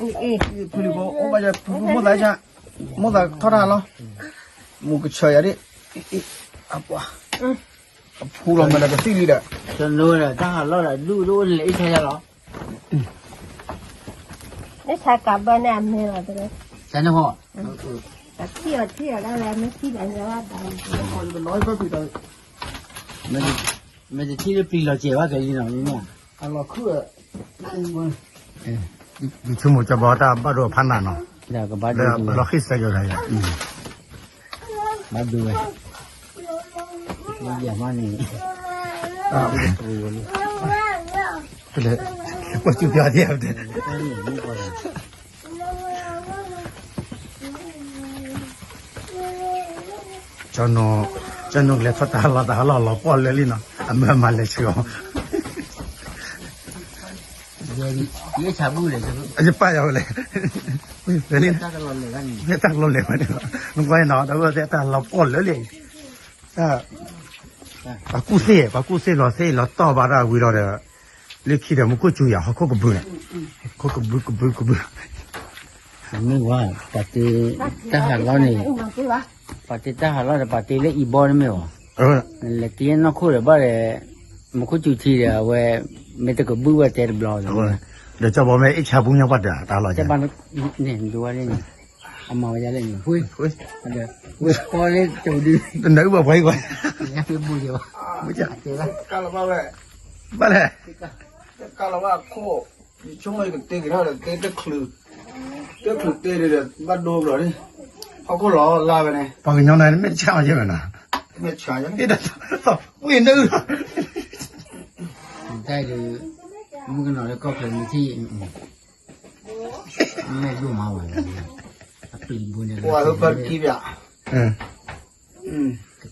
ဖုလံၤဖိ အိၣ်ဘၣ်ယၤ ဖုဖုမိၢ်သးယၤ, မိၢ်သးထီၣ်တၢ်လီၤ, မူကဆၢယၤဒ်, အပှၤ, အဖူလီၤမးဒီးကသံၣ်လံဒီး, တၢ်ဟးလီၢ်ဒီးဒူၣ်ဒိၣ်န့ၣ် အ့ၣ်ဆါယၤလီၤ, အ့ၣ်ဆါကးဘၢန့ၣ်အမဲလီၤ, တၢ်န့ၣ်ဟီ, ထံၣ်အီၤထံၣ်အီၤဒၣ်ဝဲမ့ၢ်ထံၣ်ဒီးညါဘၣ်ဘၣ်, မ့ၢ်တထံၣ်လၢပျံၤလီၤစဲးဘၣ်ကဲလံနီၤ, အလီၤခုၣ် ယဆိကမိၣ်ကၠီဘီတၢ်ဘၣ်ဒိဖးနးနီၤ, လီၤဃ့ၢ်စဲးကီးတၢ်ယၤ, ဘၣ်ဒိဝဲ, ယမးန့ၣ်, ပှၤကၠူပျီဒ်, ကၠီနူကလဲၤထီၣ်တၢ်ဟးလီၢ်တၢ်ဟးလီၢ်လီၤပှီၢ်လၢာ်လံနီၤ, အမၢမၤလဲၤဆှၢအီၤ, ယပၢ်ယၤဝဲလဲၣ်, တၢ်ကလီၤလဲၤဝဲန့ၣ်, နကွၢ်နီၤ တၢ်ဝဲသ့ၣ်တၢ်လီၤပှီၢ်လၢာ်လံ, ပှၤကူၣ်သ့ၣ် ပှၤကူၣ်သ့ၣ်လီၤသ့ၣ်လီၤတီၢ်ဘၣ်တၢ်ဝံၤဒီး, လၢခံဒီးမူခိၣ်စူၤယၤဟီၣ်ခိၣ်ကဘုး, ဟီၣ်ခိၣ်ကဘုးကဘုးကဘုး, မ့ၢ်ဝဲ, ပှၤတ့တၢ်ဟးလီၢ်န့ၣ်, ပှၤတ့တၢ်ဟးလီၢ်ဒီး ပှၤတ့လၢအံၤဘီန့ၣ်မ့ၢ်ဝဲ, လဲၤတ့နီၢ်ခိၣ်ဒီးဘၣ်ဒီး, မူခိၣ်စူၤထံဒီး အဝဲ, မ့ၢ်တကဘုးဝဲတဲတဘျီ, ဒီးကၠီဘီမ့ၢ်အ့ၣ်ဆါပူညါပှၤတၢ်တၢ်လီၤ, န့ၣ်ဒိဝဲန့ၣ်, အမၤဝဲဒ်လဲၣ်န့ၣ်, ဝ့ၢ်, ဝ့ၢ်, ပီလၢကဒု, တနၢ်အုၣ်ဘၣ်ပှၤအံၤကွၢ်, ဘၣ်လဲၣ်, ဘၣ်လဲၣ်, ကလီၤဘၣ်ခိၣ်, ယဆိကမိၣ်ယကတ့က့ၤထီၣ်ဒီးတ့တချုး, တချုးတ့ဒီး ဘၣ်ဒိဘျီန့ၣ်, ဟီၣ်ခိၣ်လီၤလါဝဲန့ၣ်, ပှၤကညီနၤမ့ၢ်တဆါအီၤယဲၢ်မးနီၤ, မ့ၢ်ဆါယဲၢ်, ဝ့ၢ်နၢအုၣ်လီၤ, တၢ်ဒုး, မုၣ်ကနီၤလၢကီၢ်ချၢမ့ၢ်ထံၣ်, မ့ၢ်ဒိၣ်မးဝဲ, အပျံၤဘိန့ၣ်, ပှၤလၢပှၤတကံၢ်ပၠး,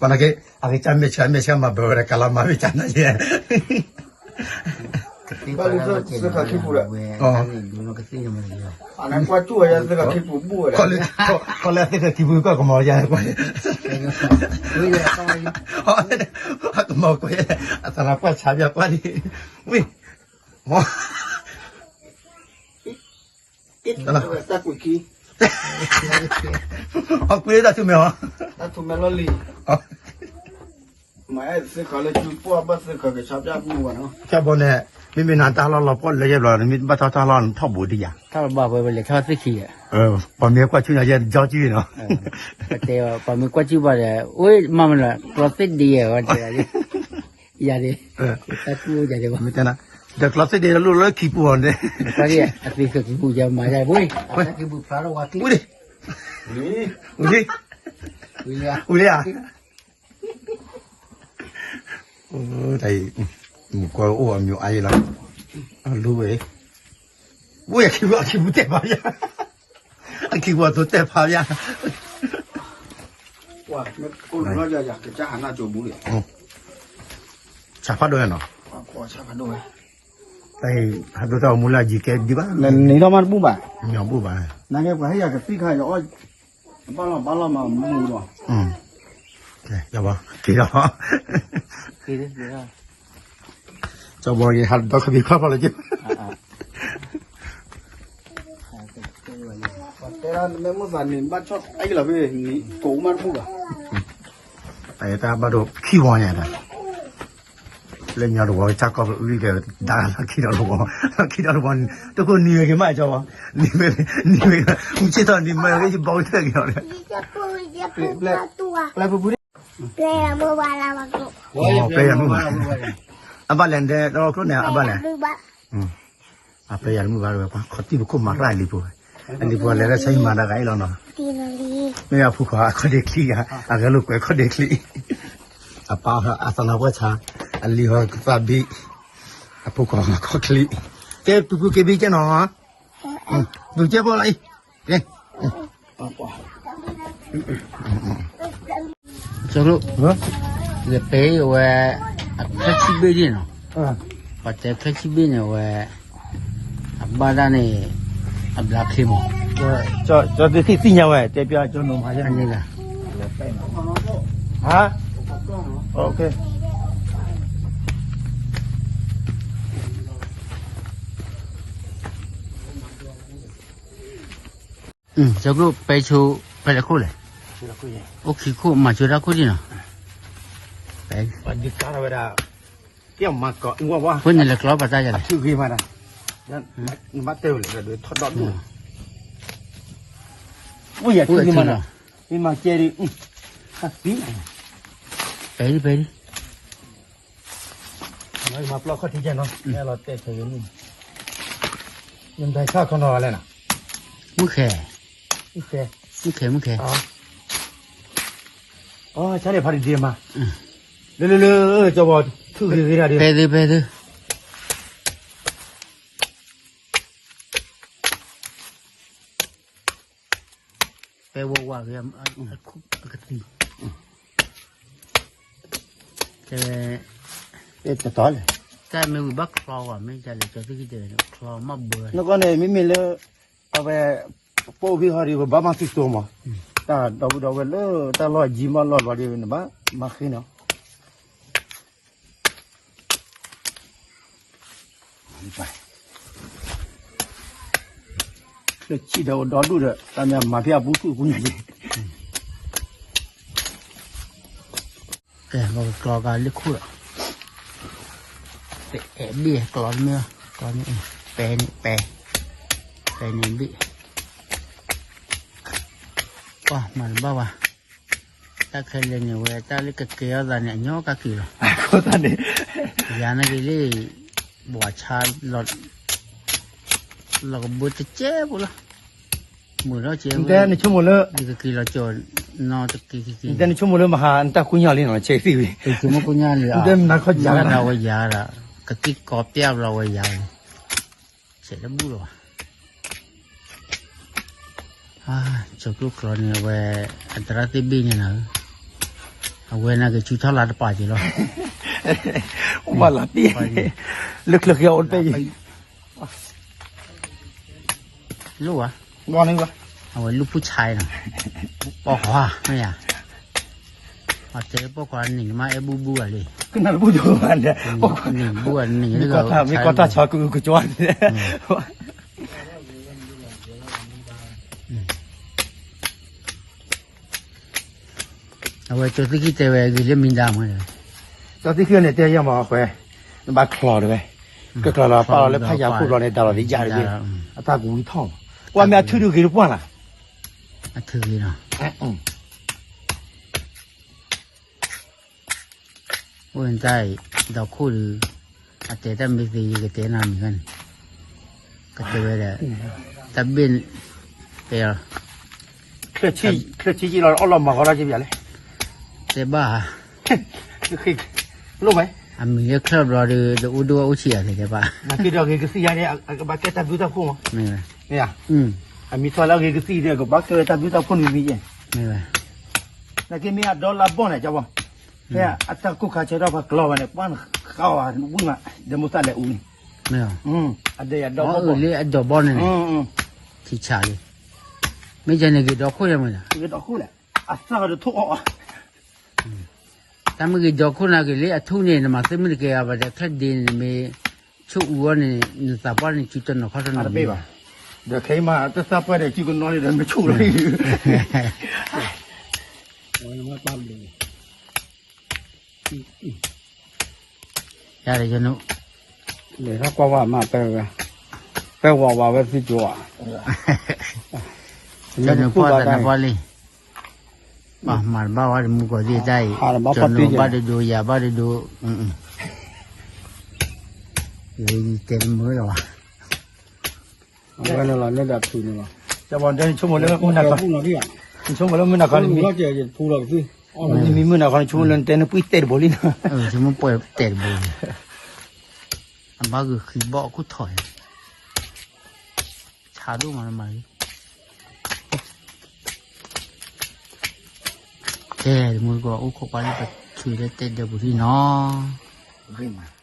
ပှၤနာ်က့, အကစၢ်မ့ၢ်ဆါမ့ၢ်ဆါမၤဘၢဝဲဒၣ်ကလီၤမၤမ့ၢ်ဆါနၤယဲၢ်, ဘၣ်လၢသ့ၣ်ခါခံပူၤဒီး, ကွၢ်ကၠူၣ်ဝဲယၤသ့ၣ်ခါခံပူၤဘူၣ်ဝဲဒီး, ခီလၢသ့ၣ်ခါခံပူၤကွၢ်ကမီၤယၤကွၢ်, ကမီၤကွၢ်, အသနၢ်ပှၢ်ဆါပၠးကွၢ်လံ, ဝံၤ, တၢ်ကွံာ်ခံ, အကွံာ်တၢ်ထူမဲလီၤ, တၢ်ထူမဲလီၤလံ, မ့ၢ်သ့ၣ်ခါလၢကၠူပှၢ်ဘၣ်သ့ၣ်ခါကဆါပၠးမုၢ်ဝဲနီၤ, ဆၣ်ဘီန့ၣ်, မ့မ့ၢ်နၤတၢ်လီၢ်လီၤပှီၢ်လၢယဲၢ်ဘျီ နမ့ၢ်ဘၣ်ထီၣ်တၢ်လီၢ်ထီၣ်ဘိးဒံးယၤ, တၢ်လီၢ်ဘၣ်ဝဲဝဲလဲၤထီၣ်သ့ၣ်ခံ, ပှၤမ့ၢ်ကွၢ်ဆူညါယဲၢ်ကၠီကၠူနီၤ, ပှၤမ့ၢ်ကွၢ်ဆူဘၣ်ဒီး အိၣ်မၤမနုၤ ကျီသ့ၣ်ဒ့ဝဲတဲ, ယၤန့ၣ်, တၢ်ကူၣ်ယၤန့ၣ်ဘၣ်, ဒီးကျီသ့ၣ်ဒ့လၢလၢခံပူၤအီၤန့ၣ်, အသ့ၣ်ခါခံပူၤယၤမၤယၤ, ဝံၤ, ဝံၤလံ, ဝံၤလံဧါ, တၢ်အံၤ, မူကွၢ်အိၣ်အမံၤအါယံၤလီၤ, လူဝဲ, ဝံၤအခံပူၤ အခံပူၤတဲဖးယၤ, အခံပူၤအသိးတဲဖးယၤ, ဆါဖးဒိၣ်နီၤ, တၢ်အံၤ ဟးဒိတၢ်အိၣ်မူလၢအယံၤကဲဒံးဘၣ်, နန့ၢ်ထီၣ်မးတဘူၣ်ဘၣ်, မ့ၢ်ဘူၣ်ဘၣ်, နာ်က့ပှၤဟ့ၣ်ယၤကသံၣ်ခါယအီၣ်, ဘၣ်လီၤဘၣ်လီၤမးမူလီၤ, က့ၤလီၤ, ကၠီဘီက့ၤဟးဒီခဘံးခီၣ်ဖီလၢက့ၤ, တဲဒၣ်နမ့ၢ်မိၣ်သးန့ၣ် ဘၣ်ဆီၣ်အံၤလီၤဖဲန့ၣ် ကိးမးတဘူၣ်ဘၣ်, တၢ်ဘၣ်ဒိခံဝီညါဒၣ်, လၢညီတဝီကစၢ်ကီၢ်ပဝံၣ်ကဒါလီၢ်ခံဒီးတဝီ, လီၢ်ခံဒီးတဝီ, တခိၣ်နံၤဝဲက့ၤမးကၠီဘီ, နံၤဝဲ, နံၤဝဲ, မုၢ်ဆ့ၣ်ထီၣ်နံၤမၢက့ၤဘီကထၢၣ်က့ၤလီၤ, ပျဲယၤမုၣ်ဘၣ်, အဘၣ်လဲၣ်ဒဲး တၢ်လီၢ်ကျိၣ်န့ၣ် အဘၣ်လဲၣ် အပျဲယၤတမုၣ်ဘၣ်ဝဲ ပှၤခီၣ်တံၢ်ပခိၣ်မၤရၣ်လံဖိဝဲ, အလံဖိဝဲလဲၤလၢဆၢဟံၣ်မၤတၢ်ဂၤအံၤလီၤနီၤ, မ့ၢ်အဖိခွါအခီၣ်ဒ့ချံဂၤ အဂဲၤလိာ်ကွဲခီၣ်ဒ့ချံ, အပၢ်အသးနါပှၢ်ဆါ, အလံၤဟီကသးဘံၣ်, အဖိခွါခီၣ်ချံ, ကဲပူၤပူၤက့ၤဘံၣ်ကဲနီၤ, ပူၤကဲဘိလီၤအံၤ, ကဲ ကၠီလိၣ်, ယပဲအဝဲ, အချၢဆံဘ့ၣ်န့ၣ်နီၤ, ပှၤတဲချၢဆံဘ့ၣ်န့ၣ်ဝဲ, အဘၣ်ဒၣ်န့ၣ်, အဘျါချ့မး, ကၠီသ့ၣ်သ့ၣ်ညါဝဲ တဲပျးကၠီနိမၤယါန့ၣ်လီၤ, ဟါ, အိၣ်ခ့ ကၠီကျိၣ်ပဲဆိ ဖဲလဲၣ်ခိၣ်လဲၣ်, အိၣ်ခံခိၣ် မၤဆိတၢ်ခိၣ်ဒံးနီၤ, အဃိန့ၣ်လဲၤကျီပာ်တၢ်ယၤလဲၣ်, ပဲဒံပဲဒံ မၤပျီခီၣ်ထံးကဲနီၤ, မ့ၢ်လီၤတဲာ်ခဲန့ၣ်, နတၢ်ဆၣ်ခီနီၤလဲၣ်နီၤ, မုၢ်ခဲ, မုၢ်ခဲ, မုၢ်ခဲ, အီ ဆါန့ၣ်ဖးတဒ့မး, လၢလၢလၢ ကၠီဘီ ထုးဂ့ၤဂ့ၤတၢ်ဒုး, ပဲသု ပဲသု ပဲဝဲဝဲဂ့ၤ အကသံၣ်, တဲ, တတီလဲၣ်, တၢ်မ့ၢ်ဝံၤဘၣ်ချီဝဲ မ့ၢ်ဒ်လဲၣ် ကၠီသ့ၣ်ခံတဲဝဲ ချီမးဘၢ, နကီၢ်န့ၣ် မ့မ့ၢ်လၢ အဝဲ ပအိၣ်ဖဲဟီဒ် ပဘၣ်မၤသံတိၤမး, တၢ်ဒီပုၢ်ဒီဝဲၢ်လၢ တၢ်လီၢ်အယံၤမးလီၢ်လီၤဒ် နဘၣ်မၤဃ့နီၤ ချၢၣ်ဆံၣ်ဒီးအိၣ်ဒီဒူၣ်ဒီး တၢ်မၤမၤဖဲအပူၤထူၣ်ပူၤညါက့ၤ, ကဲ ပကကျီကလၢခိၣ်ဒီး, ပအဲၣ်ဘ့ၣ်ကျီတမ့ၢ်, ကျီန့ၣ် ပဲန့ၣ်ပဲ, ပဲန့ၣ်ဘ့ၣ်, ပှၤမၤတဘၣ်ဘၣ်, တၢ်ခဲလၢာ်န့ၣ်ဝဲ တၢ်လၢကကဲထီၣ်သးန့ၣ် အညီကက့ၤလီၤ, အဃိသတးန့ၣ် ယၤနာ်က့ၤလံ ဘှးဆါလီၤ, လီၤကဘၢတကဲဖိလီၤ, မုာ်ထီၣ်ကဲ, နဆိကမိၣ်လၢ ယကက့ၤလီၤကၠီၤ, နီတက့ၤက့ၤ, နတဲနဆိကမိၣ်လၢမဟါ နတၢ်ကူၣ်ညီလံနီၤ ဆဲးသံဝံၤ, ဆိကမိၣ်ကူၣ်ညီလံ, နတဲမနၤခီယၤ, ဝဲယၤဒၣ်, ကသံၣ်ကီပျၢ်ဘျီဝဲယၤ, ဆဲးတဘူၣ်လီၤဘၣ် ကၠီကျိၣ်ကျီန့ၣ် အဝဲ အသရၣ်သ့ၣ်ဘ့ၣ်န့ၣ်လီၤ, အဝဲနာ်က့ၤဆူထီၣ်လါတပာ်က့ၤလီၤ, ဘၣ်လီၤတံၢ်, လၢချၢဃံအိၣ်တပဲၢ်အံၤ, လိၣ်ဧါ, အဝဲလူၢ်ဖူၣ်ဆါနီၤ, ပိာ်ခွါမ့ၢ်ဧါ, အတဲပိာ်ခွါနံၤမးအဲၣ်ဘူၣ်ဘူၣ်ဧါလံ, နဘူၣ်ဘူၣ်ဧါ, နံၤဘူၣ်ဧါနံၤ, မ့ၢ်ကီၢ်တၢ်ဆါကကကွၢ် အဝဲကၠီသ့ၣ်ခံတဲဝဲဂ့ၤလၢမံၤဒါမ့ၢ်, ကၠီသ့ၣ်ခံန့ၣ်တဲယၤမးအဃဲ, နဘၣ်ချီတဝဲ, ကကျီလီၤပာ်လီၤလၢဖးယၤခိၣ်ဘျီန့ၣ် ဒၣ်လီၤလၢယၤတဝဲ, အတၢ်ကဝံထီၣ်မး, ကွၢ်မ့ၢ်အထုးဒုးဂ့ၤတပှၢ်လၢ်, အထုးဂ့ၤနီၤ အိၣ်နတၢ်အံၤ ဒီခိၣ်ဒီး အတဲတၢ်မ့ၢ်သ့ ယကတဲနၤမံၤခါန့ၣ်, ကတဲဝဲဒၣ် တၢ်ဘ့ၣ် တဲအီၤ, ချၢၣ်ဆံၣ်ယံာ်လီၤ အီၣ်လီၤမၤဃီလီၤက့ၤပျးလဲၣ်, တဲဘၣ်ဧါ, လိၣ်ဝဲ, အမံၤလၢချၢၣ်ဘျီဒီး တအိၣ်ဒိၣ်အိၣ်ဆံးအီၤသ့တဲဘၣ်, နာ်က့ဒီးဂ့ၤကသံၣ်ယါန့ၣ် အကဘၣ်ကဲတၢ်ဘျုးတၢ်ဖှိၣ်မး, မ့ၢ်ဝဲ, အမံၤထီၣ်လၢအဂ့ၤကသံၣ်ဒီး ကဘၣ်ကဲဝဲတၢ်ဘျုးတၢ်ဖှိၣ်နွံမံၤယဲၢ်, မ့ၢ်ဝဲ, နာ်က့မ့ၢ်အဒီလါဘီၣ်န့ၣ် ကၠီဘီ, ဖဲအတၢ်ကိၢ်ခါဆၢထီၣ်ပှၤကျီဘၣ်န့ၣ် ပှၤဃးဝဲဒၣ်မုၢ်မး ဒီးမိၢ်သၣ်လဲၤအူန့ၣ်, အဒဲးယၤဒီဘီၣ်ဘီၣ်, လၢအဒီဘီၣ်န့ၣ်, ထံဆးလံ, မ့ၢ်ကန့ၣ်ဂ့ၤဒီခိၣ်ယဲမ့ၢ်, ဂ့ၤဒီခိၣ်လဲၣ်, အသၣ်ဒီးထိၣ်အီၣ်အီၤ တၢ်မ့ၢ်ဂ့ၤဒီခိၣ်နာ်က့ၤလၢအထူၣ်န့ၣ် နမၤသ့မုၢ်တကဲအဘၣ်ဒီး ချၢၣ်ဒ့န့ၣ်မ့ၢ် ဆိၣ်အူအီၤန့ၣ် နသးပှၢ်န့ၣ် စုတနီၤခီၣ်တနီၤတဘ့ၣ်ဘၣ်, ဒီးခဲအံၤမး တသးပှၢ်ဒီး စုကနီၤန့ၣ်ဒီး မ့ၢ်ဆိၣ်လီၤ, ယၤဒီးယနုၤ, လဲၤထီၣ်ကွၢ်ဝဲမး ပဲဝဲ, ပဲဝးဝးဝဲသံကၠိဧါ, ယနုၤပှၢ်သးနပှၢ်လံ, ပှၤမၤတဘၣ်ဝဲတမူကီၢ်သ့ၣ်တၢ်အံၤ, ယနုၤဘၣ်တဒိ ယၤဘၣ်တဒိ, ယတဲတမုာ်လၢၤဘၣ်, ဝဲန့ၣ်လီၤ လၢဒၣ်ဖုးန့ၣ်လီၤ, ဆိကမိၣ်လၢမုၢ်နၤခီ, ဆိကမိၣ်လၢမုၢ်နၤခီန့ၣ်, မံမုၢ်နၤခီ ဆိကမိၣ်လၢနတဲနပှံၢ်တဲာ်တဘိလံနီၤ, ဆိကမိၣ်ပှဲၤတဲာ်တဘိလံ, အဘၣ်ဂုာ်ဃံဘီၣ်ခိၣ်ထီၣ်, ဆါဒိၣ်မးမးလံ, ကဲ တမူတကိးအိၣ်ခိးကွၢ်လၢပဆွံလၢတဲဒၢးပူၤထံနီၤ, ဂ့ၤမး